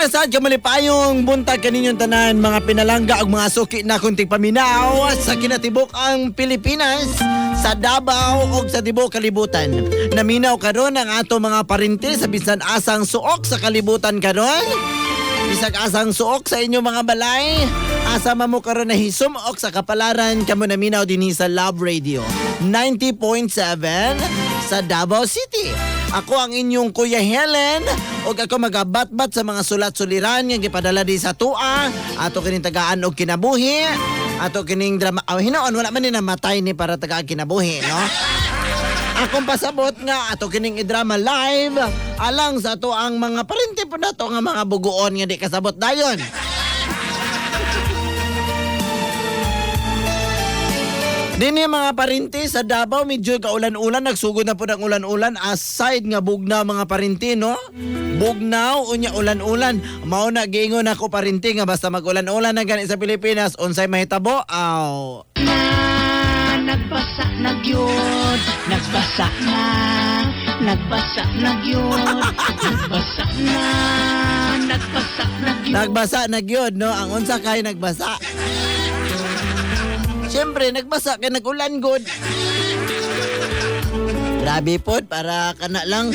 Kasad kamalipayong buntag kaninyong tanan, mga pinalangga ug mga suki na kunting paminaw sa kinatibuk ang Pilipinas, sa Davao ug sa tibok kalibutan. Naminaw karon ang ato mga parente sa bisan asang suok sa kalibutan karon. Bisag asang suok sa inyong mga balay, asa man mo karon na hisumok sa kapalaran, kamo naminaw dinhi sa Love Radio 90.7 sa Davao City. Ako ang inyong Kuya Helen ug ako magabatbat sa mga sulat-suliran nga gipadala di sa tua ato kining tagaan og kinabuhi, ato kining drama. Oh, hinoon wala man ni namatay ni para tagaan kinabuhi, no? Akong pasabot nga ato kining idrama live alang sa ato ang mga parente po nato nga mga buguon nga di kasabot dayon. Dini mga parinti sa Davao, medyo kaulan-ulan, nagsugod na po ng ulan-ulan aside nga bugnaw mga parinti, no? Bugnaw unya ulan-ulan. Mao na giingon ako parinti nga basta mag-ulan-ulan na gani sa Pilipinas, unsay mahitabo? Aw. Na nagbasa na gyud, nagbasa na, nagbasa na gyud, nagbasa na, nagbasa na gyud. Nagbasa na gyud, no? Ang unsa kay nagbasa. Siyempre, nagbasa kay nag-ulan gud. Grabe pod, para kana lang.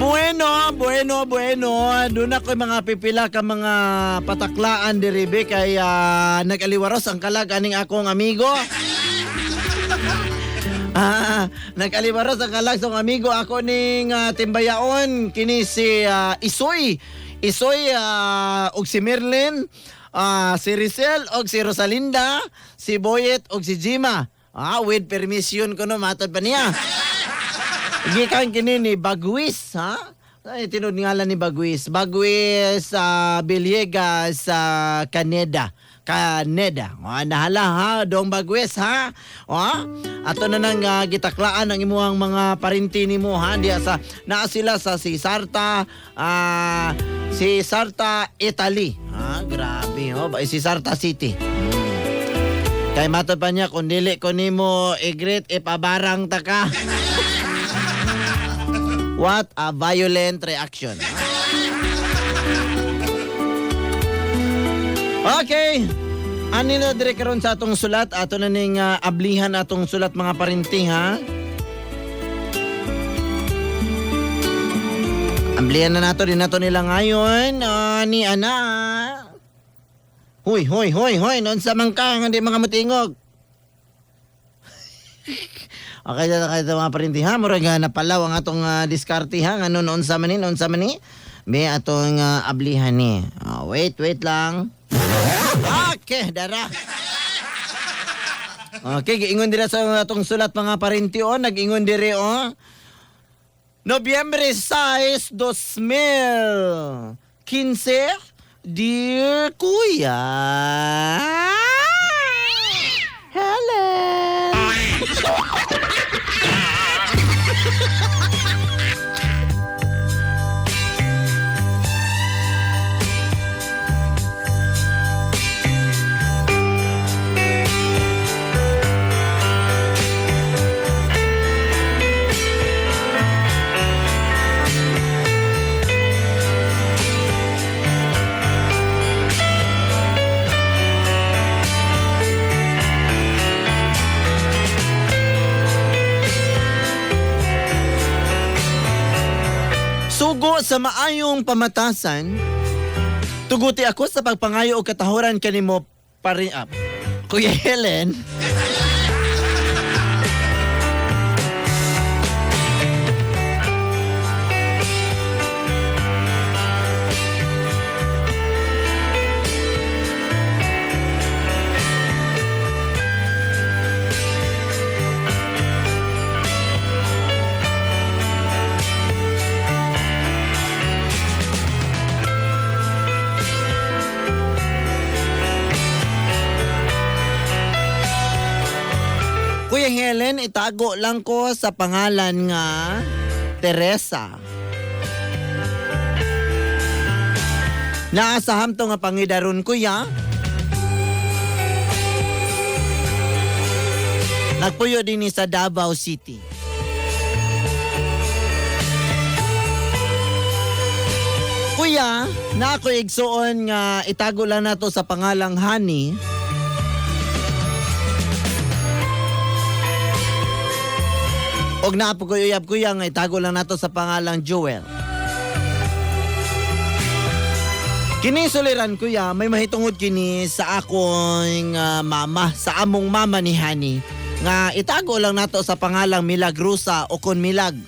Bueno, bueno, bueno. Doon ako mga pipila ka mga pataklaan diribe kay nag-aliwaros ang kalag aning akong amigo. Nag-aliwaros ang kalag sa amigo ako ning timbayaon kini si Isoy. Isoy og si Merlin, si Rizel og si Rosalinda, si Boyet og si Jima. With permission ko no matod pa niya. Gikan kini ni Bagwis, ha? Ay, tinud ngalan ni Bagwis. Bagwis sa Villegas sa Caneda. Caneda. O, nahala ha, dong Bagwis ha. O, ato na nang gitaklaan ang imuhang mga parinti nimo ha. Diya sa naa sila sa si Sarta, si Sarta Italy. Ha, grabe ho, ba si Sarta City. Kay matod pa niya kung dili ko nimo i-greet ipabarang ta ka. What a violent reaction. Okay. Ani na dire karon sa atong sulat, ato na ning ablihan atong sulat mga parinti ha. Ablihan na nato din nato nila ngayon ni ana. Hoy, hoy, hoy, hoy, noon sa mangka nga di mga mutingog. Okay na kayo mga parinti ha, murag napalaw ang atong diskarte ha, nga noon sa manin, noon sa mani. May atong ablihan ni. Wait, wait lang. Okay, dara. Okay, giingon dira sa atong sulat mga parinti o, nag-ingon diri o. Nobyembre 6, 2015, Dear Kuya Helen. Sugo sa maayong pamatasan, tuguti ako sa pagpangayo og katahuran kanimo pari up. Kuya Helen. Kuya Helen, itago lang ko sa pangalan nga Teresa. Naasaham to nga pangidaron, kuya. Nagpuyo din ni sa Davao City. Kuya, na ako igsuon nga itago lang nato sa pangalang Honey. Og naa po ko uyab kuya nga itago lang nato sa pangalang Joel. Kini suliran kuya, may mahitungod kini sa akong mama, sa among mama ni Honey nga itago lang nato sa pangalang Milagrosa o kon Milag.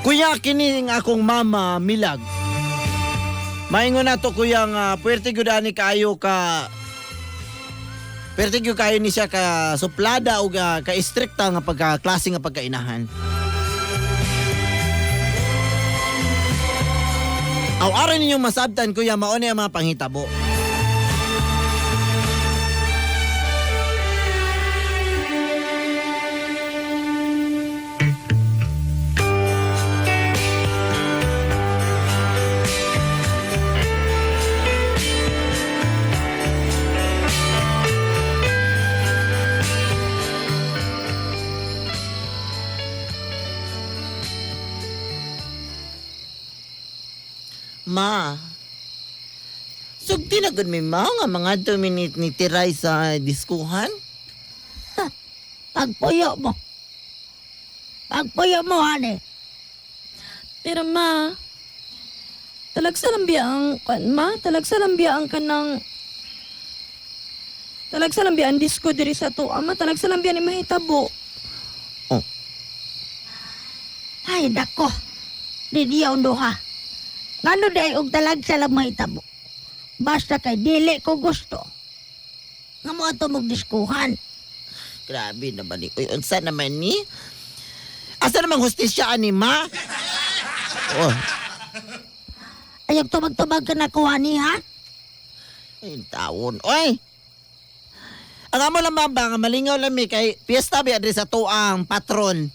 Kuya, kini ang akong mama Milag. Maingon nato kuya nga puwerte gyud ani kaayo ka, puwerte gyud kaayo ni siya ka suplada o ka istrikta nga pagka klase nga pagkainahan. Aw aron ninyong masabtan kuya, mao ni ang mga panghitabo. Ma, sugti na gud mi ma nga mga 2 minute ni tiray sa diskuhan. Pagpuyo mo. Pagpuyo mo, honey. Pero ma, talagsa lang biya ang, kan, ma, talagsa lang biya ang kanang, talagsa lang biya ang disco diri sa to. Ama, talagsa lang biya ni mahitabo. Ay, nako. Di diyaw duha. Ngano di ay og talagsa lang mahitabo. Basta kay dili ko gusto. Nga mo ato magdiskuhan. Grabe naman ni. Uy, unsa naman ni? Asa namang hustisya ani ma? Oh, Ayaw tubag-tubag ka na kuha ni, ha? ay taon. Oy. Ang amo lang ba nga malingaw lang mi kay piyesta bi adri sa tuang patron.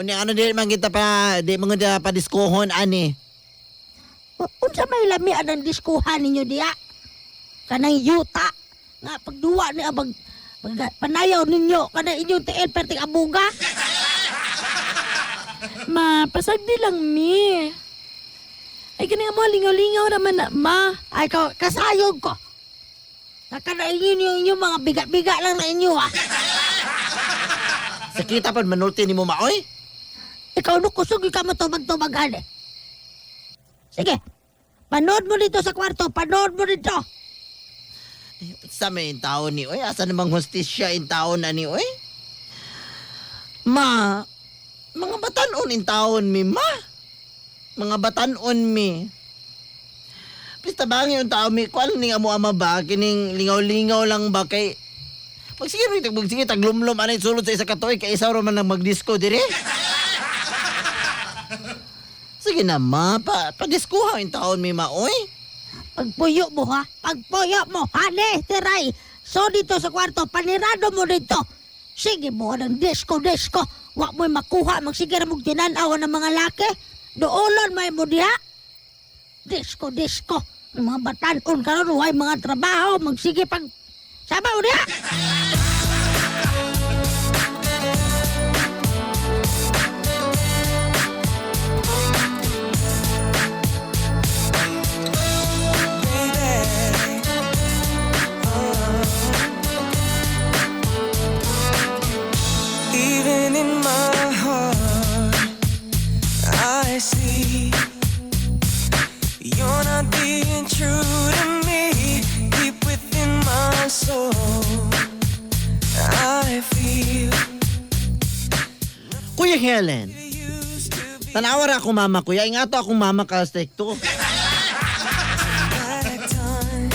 Unya ano di man kita pa di man kita pa diskuhon ani. Unsa may lamian ang diskuhan ninyo diya? Kanang yuta. Nga pagduwa ni abag pag, panayaw ninyo kanang inyong tiil perting abuga. Ma, pasagdi lang mi. Ay, kani mo, lingaw-lingaw naman na, ma. Ay, kasayog ko. Nakana inyo inyo mga biga-biga lang na inyo, ha? Sakita pa manulti nimo ma oy. Ikaw no kusog ka mo tubag-tubag eh. Sige. Panood mo dito sa kwarto. Panood mo dito. Ay, sa may taon ni oy, asa namang hustisya in taon ani oy? Ma, mga batanon in taon mi ma. Mga batanon mi. Please tabangi yung tao mi. Kuan ning amo ama ba kining lingaw-lingaw lang ba kay magsige magsige taglumlum anay sulod sa isa ka tuig kay isa ra man ang magdisco dire. Sige na ma, pa padiskuha yung taon mi ma oy. Pagpuyo mo, ha? Pagpuyo mo. Hane, tiray. So dito sa kwarto, panirado mo dito. Sige mo ng disco-disco. Wa mo'y makuha. Magsige ra mong tinanawa ng mga laki. Doolon may mo diha. Disco-disco. Ang mga batanon karon way mga trabaho. Magsige pag... Sama mo diha. Even in my heart, I see you're not being true to me. Deep within my soul, I feel Kuya Helen, used to be tanawa ra ako mama kuya. Ingato akong mama ka stricto. back time.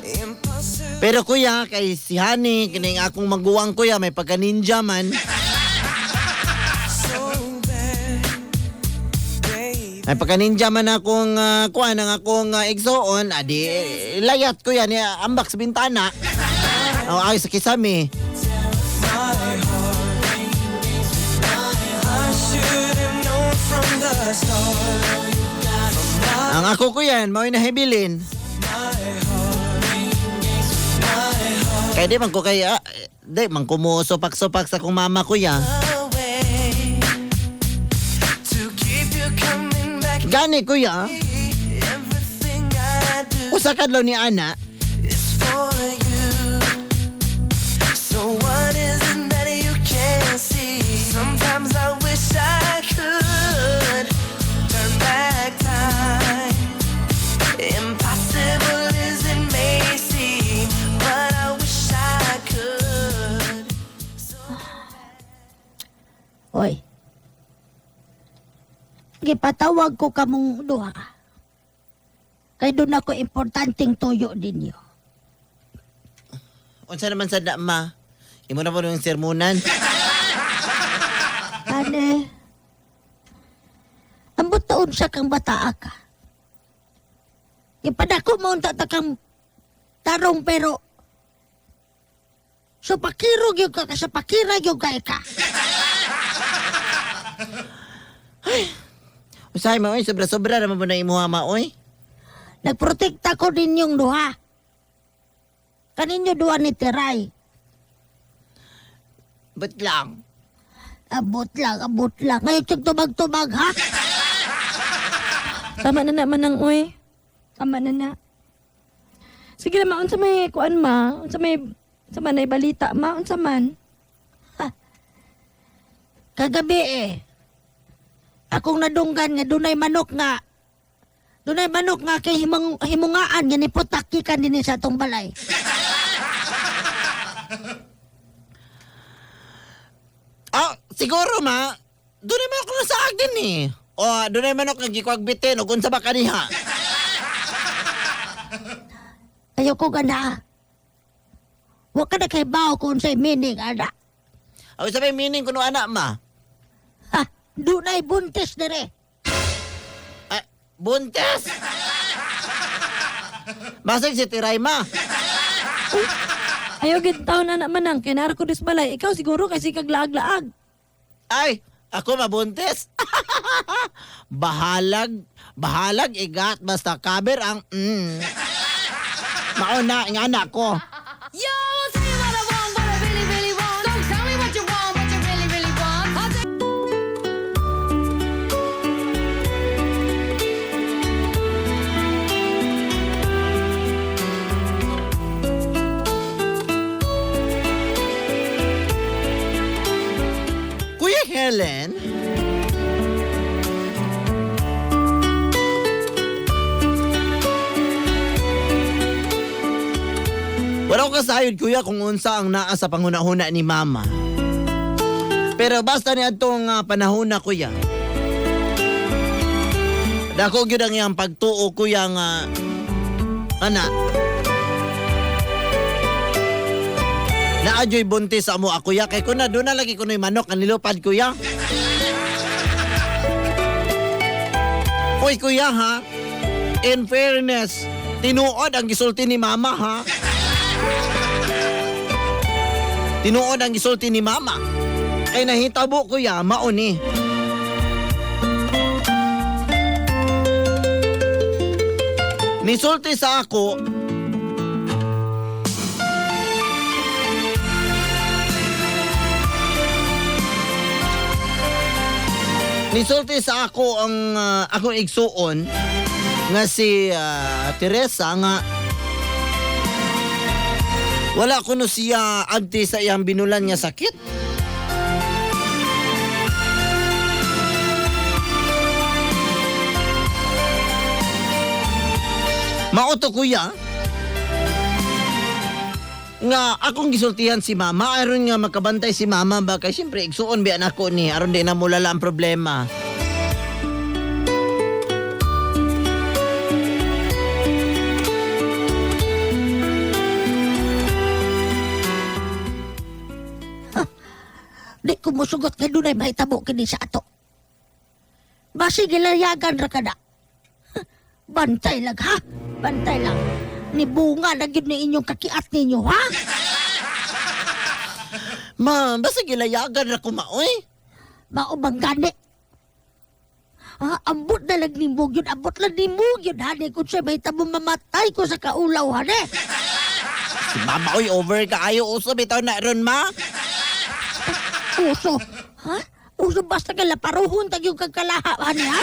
Impossible. Pero kuya, kay si Honey, kining akong maguwang kuya, may pagka-ninja man. So bad, baby. May pagka-ninja man akong kuan ang akong igsoon, adi layat kuya ni ambak sa bintana. Oh, ay sa kisami. My heart. I should have known from the start. Ang ako kuya, mao'y nahibilin. My heart. Kaya di man ko kaya, di man ko mo supak-supak sa kong mama kuya. Away to keep you coming back. Gani kuya, Everything I do usa ka adlaw ni ana, is for you. So what is it that you can't see? Sometimes I wish I could turn back time. Impossible as it may seem, but I wish I could. Hoy. Gipatawag ko kamong duha. Kay doon ako importanteng tuyo ninyo. Unsa naman sa ma? Imo na po yung sermonan. Ane, ambot taon sa kang bataa ka. Ipadako mo unta ta kang tarong pero so pakiro gyud ka sa pakira gyud kay ka. Usahay ma oy, sobra-sobra naman po na imuha ma oy. Nagprotekta ko ninyong duha. Kaninyo duha ni Teray. Ba't lang? Abot lang, abot lang. Ngayon siyang tumag-tumag, ha? Tama na na manang uy. Tama na na. Sige na ma, unsa may kuan ma, unsa may unsa man ay balita ma, unsa man. Kagabi eh. Akong nadunggan nga dunay manok nga dunay manok nga kay himang, himungaan nga niputak gikan dinhi sa atong balay. Ah, siguro ma, doon naman ako nasa din eh. O, doon naman ako nagkikwagbitin o kung sa ba kaniha. Ayoko gana. Wa ka na kay bao kung unsay meaning ana. Ako sabi, meaning kuno anak ma. Ha, dunay buntis dire. Ah, buntis! Basig si Tiray ma. Ayaw gid taon na na manang kay naa ra ko dis balay. Ikaw siguro kay sikag laag-laag. Ay, ako mabuntis. Bahalag, bahalag igat basta kaber ang mm. Mauna ang anak ko. Yo, I'll tell you what I want, what I really, really want. So tell me what you want, what you really, really want. I'll tell Kuya Helen? Wala ko kasayod kuya kung unsa ang naa sa panghuna-huna ni mama. Pero basta ni atong panahon na kuya. Dako gyud ang iyang pagtuo kuya nga ana. Naadyoy buntis sa amo kuya kay kuna doon na lagi kuno'y manok ang nilupad kuya. Uy kuya ha, in fairness, tinuod ang gisulti ni mama ha. Tinuod ang gisulti ni mama. Kay nahitabo kuya, mauni. Nisulti sa ako, nisulti sa ako ang akong igsuon nga si Teresa nga wala kuno siya agti sa iyang binulan nga sakit. Mao to kuya nga akong gisultihan si mama aron nga makabantay si mama ba kay siyempre igsuon biya nako ni aron di na mulala ang problema. Di ko musugot nga dunay mahitabo kini sa ato. Basi gilayagan ra kada. Bantay lang ha. Bantay lang. Ni bunga na gyud ni inyong kakiat ninyo ha. Ma, basta gilayagan ra ko maoy. Mao bang gani? Ha, ambot na lang nimo gyud, ambot lang nimo gyud hani kung sa mahitabo mamatay ko sa kaulaw hani. Si mama oy, over ka ayo uso bitaw na ron ma. Uso. Ha? Uso basta ka laparuhon tag yung kagkalaha ani ha?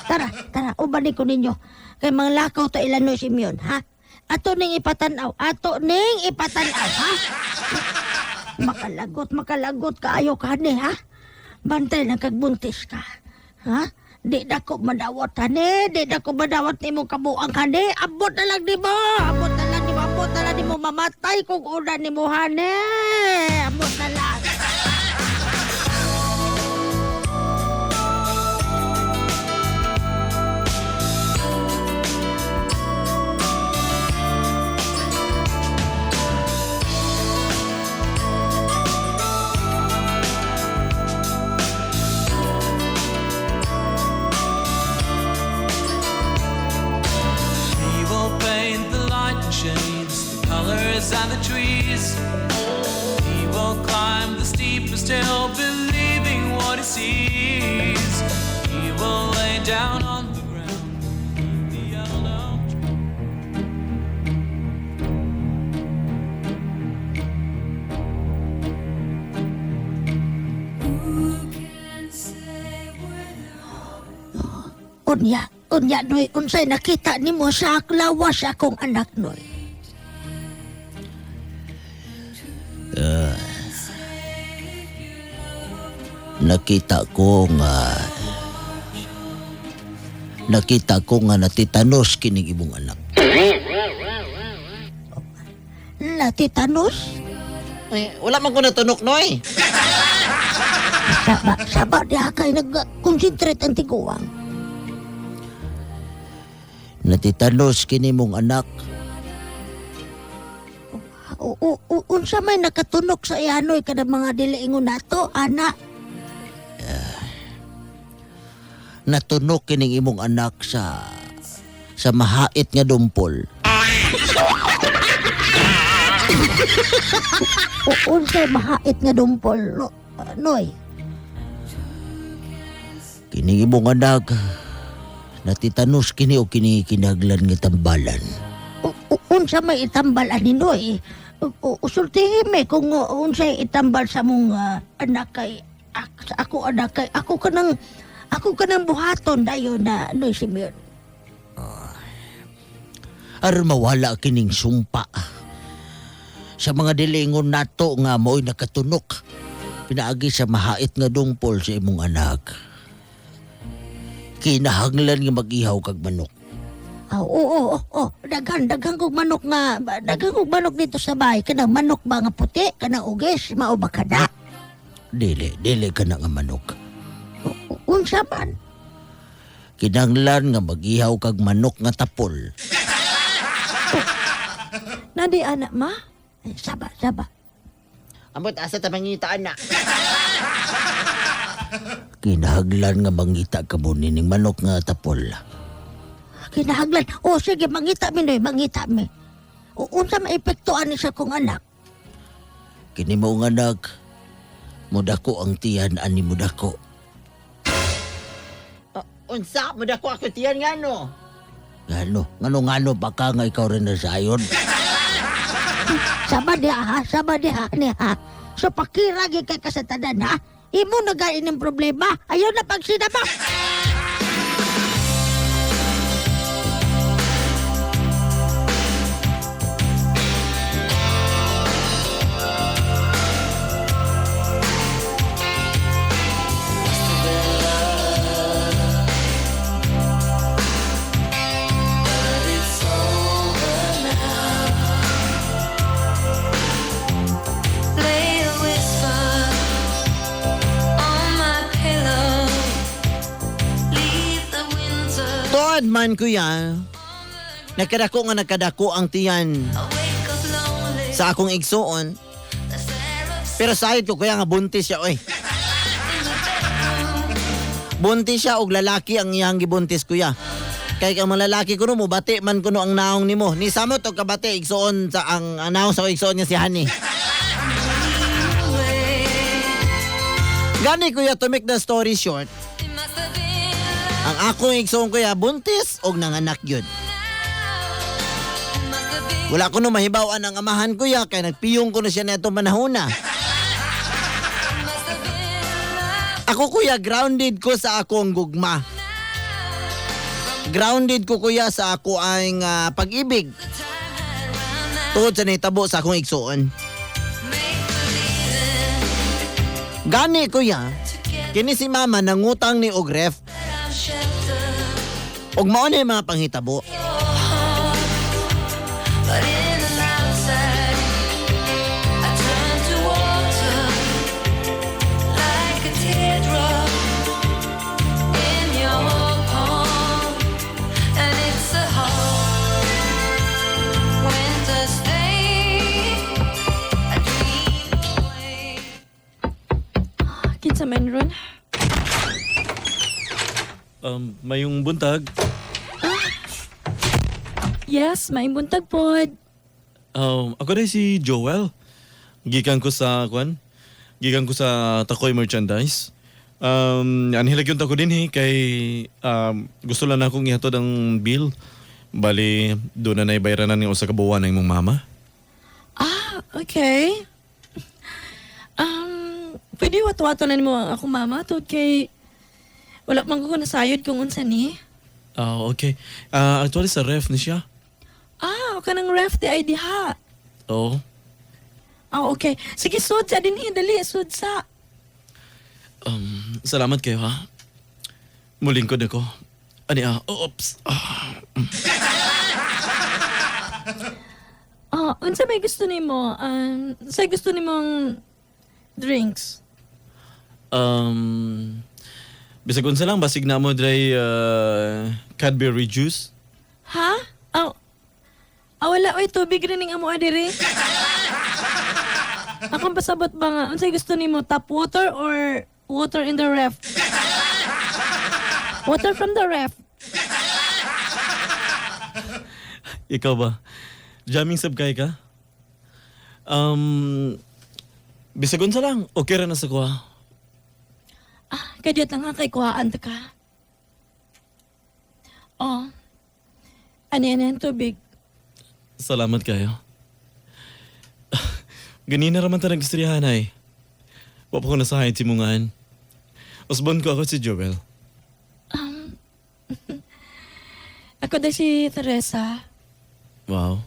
Tara, tara, uban ko ninyo. Kay mga lakaw to ilan no Simeon, ha? Ato ning ipatanaw, ato ning ipatanaw, ha? Makalagot, makalagot kaayo ka ni, ha? Bantay lang kag buntis ka. Ha? Di na ko madawat, hani. Di na ko madawat nimo kabuang, hani. Abot na lang nimo. Abot na lang nimo. Abot na lang nimo. Mamatay kung una nimo, hani. Abot na lang. He will paint the light and shades, the colors and the trees. He will climb the steepest hill, believing what he sees. He will lay down on the ground, beneath the yellow tree. Unya, unya, Noy, unsay nakita nimo sa lawas akong anak, Noy. Nakita ko nga natitanos kining imong anak. Natitanos? Eh, wala man ko natunok, Noy. Saba, saba, diha kay nag-concentrate ang tiguang. Natitanos kini mong anak. O, unsa may nakatunok sa iyanoy kada mga dili ingon nato, ana? Natunok kining imong anak sa mahait nga dumpol. O, unsay mahait nga dumpol, no, Noy? Kining imong anak natitanos kini o kini kinahanglan nga tambalan. O, unsa may itambal ani, Noy? O, usultihi mi kung unsay itambal sa mong anak kay sa ako anak kay ako kanang buhaton dayon na, Noy Simeon. Aron mawala kining sumpa sa mga dilingon nato nga mo'y nakatunok pinaagi sa mahait nga dumpol sa imong anak. Kinahanglan nga mag-ihaw kag manok. Ah, oo. Daghan kog manok nga, daghan kog manok dito sa bahay. Kanang manok ba nga puti, kanang ugis, mao ba kada? Dili, dili ka na nga manok. Unsa man? Kinahanglan nga mag-ihaw kag manok nga tapol. Nadi anak ma? Ay, saba, saba. Ambot asa ta mangita na. Kinahanglan nga mangita ka mo nining manok nga tapol. Kinahanglan. O sige, mangita mi, Noy, mangita mi. O, unsa maepekto ani sa kong anak? Kini mo nga anak, mudako ang tiyan ani mudako. Unsa mudako ako tiyan ngano? Ngano, ngano ngano baka nga ikaw rin nasayon. Saba diha ha, saba diha ni ha. So pakira gyud kay ka sa tanan ha. Imo na gani ning problema. Ayaw na pagsinaba. It's over now. Lay a whisper on my pillow. Leave the winter. Tuod man kuya. Nagkadako nga nagkadako ang tiyan I wake up lonely. sa akong igsuon. The seraphs Pero sayod ko kuya nga buntis siya oy. in the bedroom. Buntis siya og lalaki ang iyang gibuntis kuya. Kay ang mga lalaki kuno mo bati man kuno ang naong nimo. Ni samot og kabati igsuon sa ang naong sa igsuon niya si Hani. Away. Gani kuya, to make the story short, It must have been ang akong igsuon kuya buntis og nanganak yun. love. It must have Wala ko no mahibaw-an ang amahan, kuya, kay nagpiyong ko na siya na itong panahon na. Ako, kuya, grounded ko sa akong gugma. Grounded ko, kuya, sa ako ang pag-ibig. Tungod sa nahitabo sa akong igsuon. Gani, kuya, kini si mama nangutang ni og ref. Og mao na yung mga panghitabo. But in and outside, I turn to water like a teardrop in your palm, and it's a hot winter's day. I dream away. Kinsa man ron? Mayong buntag. Yes, maayong buntag pod. Ako rin si Joel. Gikan ko sa kwan. Gikan ko sa Takoy Merchandise. Anhilag yung tako din eh, kay gusto lang akong ihatod ang bill. Bali, doon na naibayranan ng usa ka buwan ng imong mama. Ah, okay. Pwede watwato na nimo ang akong mama tungod kay wala man ko nasayod kung unsa ni. Ah, okay. Ah, actually sa ref ni siya. Ah, kanang ref di ay diha. Oo. Ah, okay. Sige, sud sa dinhi, dali, sud sa. Salamat kayo ha. Mulingkod ako. Ani ah, oops. Ah. Ah, unsa may gusto nimo? Sa gusto nimong drinks? Bisag unsa lang basig na mo dry Cadbury juice. Ha? Ah, ah, wala oy, tubig rin ning amo diri. Akong pasabot ba nga, unsay gusto nimo, tap water or water in the ref? Water from the ref. Ikaw ba? Jamming sab kay ka? Bisag unsa lang, okay ra na sa kuha. Ah, kadiyot lang nga kay kuhaan ta ka. Oh. Ano yan ang tubig? Salamat kayo. Ganina raman ta nag-istoryahan ay. Wa pa ko nasahay timungan. Usbon ko ako si Joel. Ako daw si Teresa. Wow.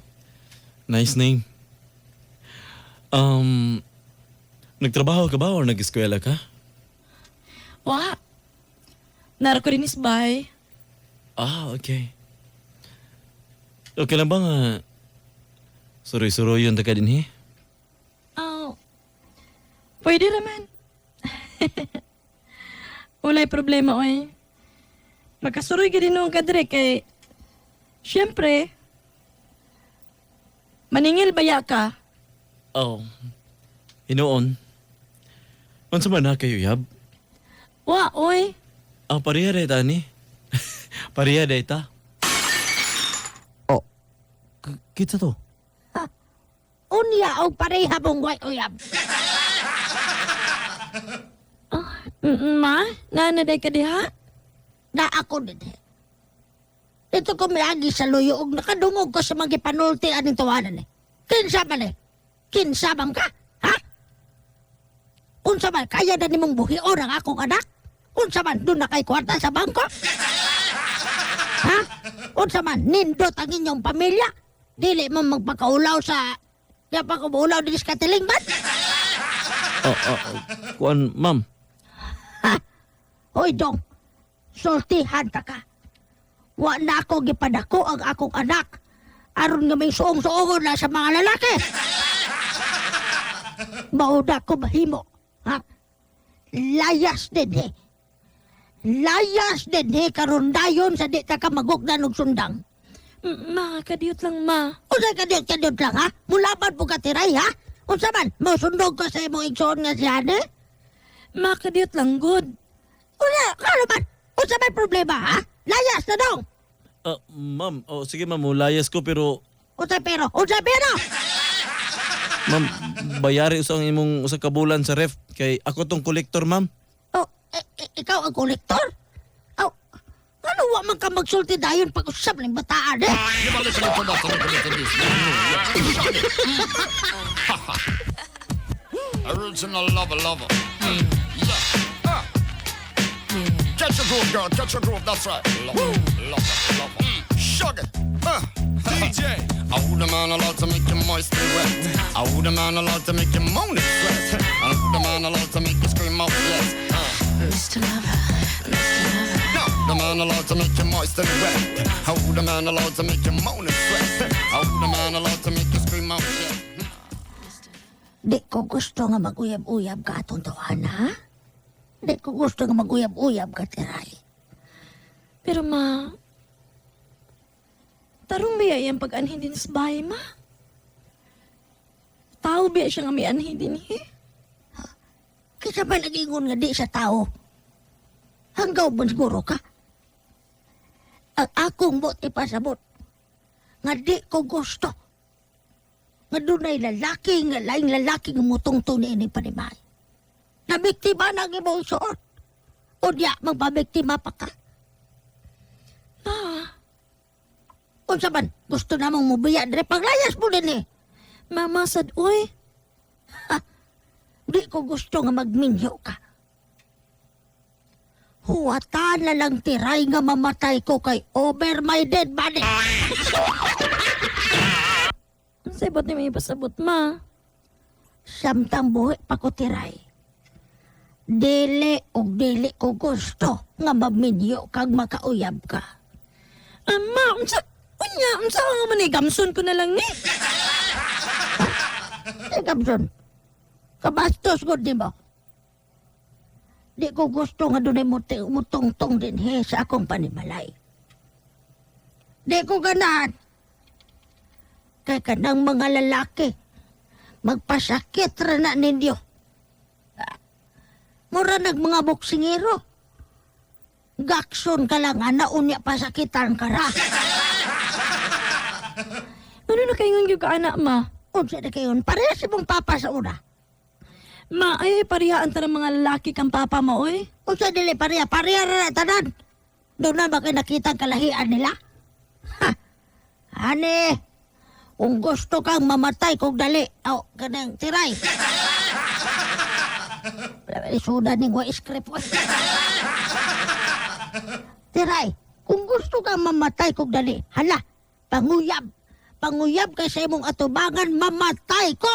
Nice name. Nagtrabaho ka ba or nag-eskwela ka? Wa. Nara ko rin is bay. Ah, okay. Okay lang ba nga suroy-suroy yun ta ka din he? Oh. Pwede naman. Walay problema, oy. Magkasuroy ka din noong kadre kay siyempre, maningil baya ka? Oh. Hinuon. Unsa man na kayo, yab? Wa, oy. Ah, pareha day ta ni. Pareha day ta. Oh. Kita to. Unya og pareha mong way uyab. Ma, nanaday ka diha? Na ako din. Dito ko miagi sa luyo og nakadungog ko sa mga gipanulti aning tawanan eh. Kinsa man eh? Kinsa man ka? Ha? Unsa man kaya na nimong buhion ang akong anak? Unsa man doon na kay kwarta sa bangko? Ha? Unsa man nindot ang inyong pamilya? Dili mo magpakaulaw sa di pa ko maulaw din sa katilingban? Oh. Kuan, ma'am. Ha? Hoy dong, sultihan ta ka. Wa na ako gipadako ang akong anak. Aron nga may suong-suongon na sa mga lalaki. Mauda ko mahimo. Ha? Layas din he. Layas din he karon dayon sa di ta ka magugnan og sundang. Ma, kadiyot lang, ma. Unsa ka diyot kadiyot lang ha? Mulaban po ka tiray ha? Unsa man? Mosundog ka sa imong igsoon nga si Ane? Ma, kadiyot lang, good. Unsa kano man? Unsa may problema ha? Layas na dong. Ah, ma'am, oh, sige ma'am, layas ko pero Unsa pero? Unsa pero? ma'am, bayari usang imong usa ka bulan sa ref kay ako tong kolektor, ma'am. Oh, ikaw ang kolektor? Oh, Ano wa man ka magsulti dayon pag usap ng bataan eh? Original lover, lover. Yeah. Ah. Catch your groove, girl. Catch your groove. That's right. Lover, lover, lover. Shug it. DJ. I would a man allowed to make you moist and wet. I would a man allowed to make you moan and sweat. I would a man allowed to make you scream out yes. Mr. Lover, Mr. Lover. No, the man allowed to make you moist and wet. I would a man allowed to make you moan and sweat. I would a man allowed to make you scream out yes. Di ko gusto nga mag-uyab-uyab ka atong tawana, ha? Di ko gusto nga mag-uyab-uyab ka, Tiray. Pero ma, tarong biya iyang pag-anhin din sa bahay, ma. Tao biya siya nga may anhin din, eh. Kisa ba nag-ingon nga di sa tao? Hanggaw man siguro ka. Ang akong buot ipasabot, nga di ko gusto, nga dunay lalaki, nga laing lalaki nga mutungtong ni ini panimay. Nabiktima na ang imong suot. O diya, magpabiktima pa ka. Ma, Unsa man, gusto namong mubiya dire, paglayas mo din eh. mama sad, uy. Ha? Di ko gusto nga magminyo ka. Huwatan na lang Tiray nga mamatay ko kay over my dead body. Ang sabot ni may pasabot, ma. Samtang buhi pa ko, Tiray. Dili og dili ko gusto nga maminyo kag makauyab ka. Ma, unsa, unya, unsa nga man eh, gamson ko na lang ni. Eh, gamson, kabastos gud nimo. Di ko gusto nga dunay mutungtong din he sa akong panimalay. Di ko ganahan. Kay kanang mga lalaki, magpasakit ra na ninyo. Mura nag mga boksingero. Gakson ka lang, ana, unya pasakitan ka ra. Ano na kayo yung ka, anak, ma? Unsa na kayon? Parehas imong papa sa una. Ma, ay parihaan ta ng mga lalaki kang papa mo, oy. Unsa dili pareha? Pareha ra na tanan. Doon na ba kayo nakita ang kalahian nila? Ha! Ani, kung gusto kang mamatay kung dali, aw, kanang Tiray. Wala ba, suda ning wa script. Tiray, kung gusto kang mamatay kung dali, hala, panguyab. Panguyab kay sa imong atubangan, mamatay ko!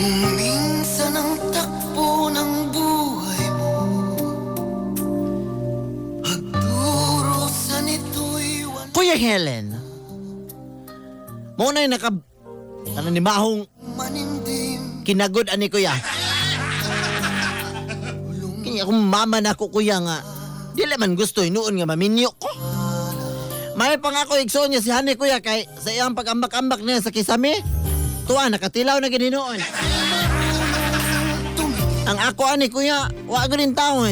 Minsan ang takbo ng buhay mo, pagdurusa nito'y wala. Kuya Helen, mo na'y naka, ano ni Mahong Manindim kinagod ani kuya. Kaya akong mama na ako kuya nga, dili man gusto hinuon nga maminyo ko. May pangako igsoon niya si Honey kuya kay sa iyang pag-ambak-ambak niya sa kisame, tuwa nakatilaw na gininuon. Ang ako ani kuya, wa ko rin taon.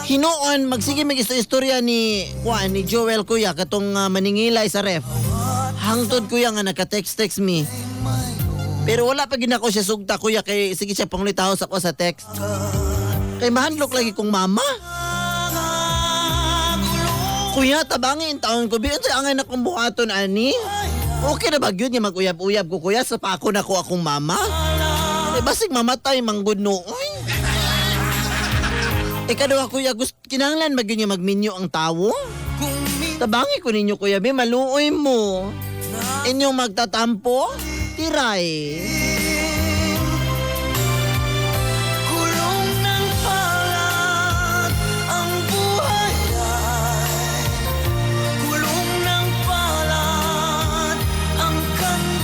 Hinuon magsige mag istorya ni kuan ni Joel kuya katong maningilay sa ref. Hangtod kuya nga naka-text-text me. Pero wala pa gid nako siya sugta kuya kay sige siya panglitaw sa ko sa text. Kay mahandlok lagi kong mama. Kuya, tabangi in taon ko. Biyon sa angay na kong buhaton, ani. Okay na ba yun nga mag-uyab-uyab ko, kuya? Sa pako na ko akong mama? Eh, basig mamatay, manggod nooy. Ikaduha, kuya, kinahanglan ba yun nga magminyo ang tawo? Tabangi ko ninyo, kuya, be, maluoy mo. Inyong magtatampo? Tiray.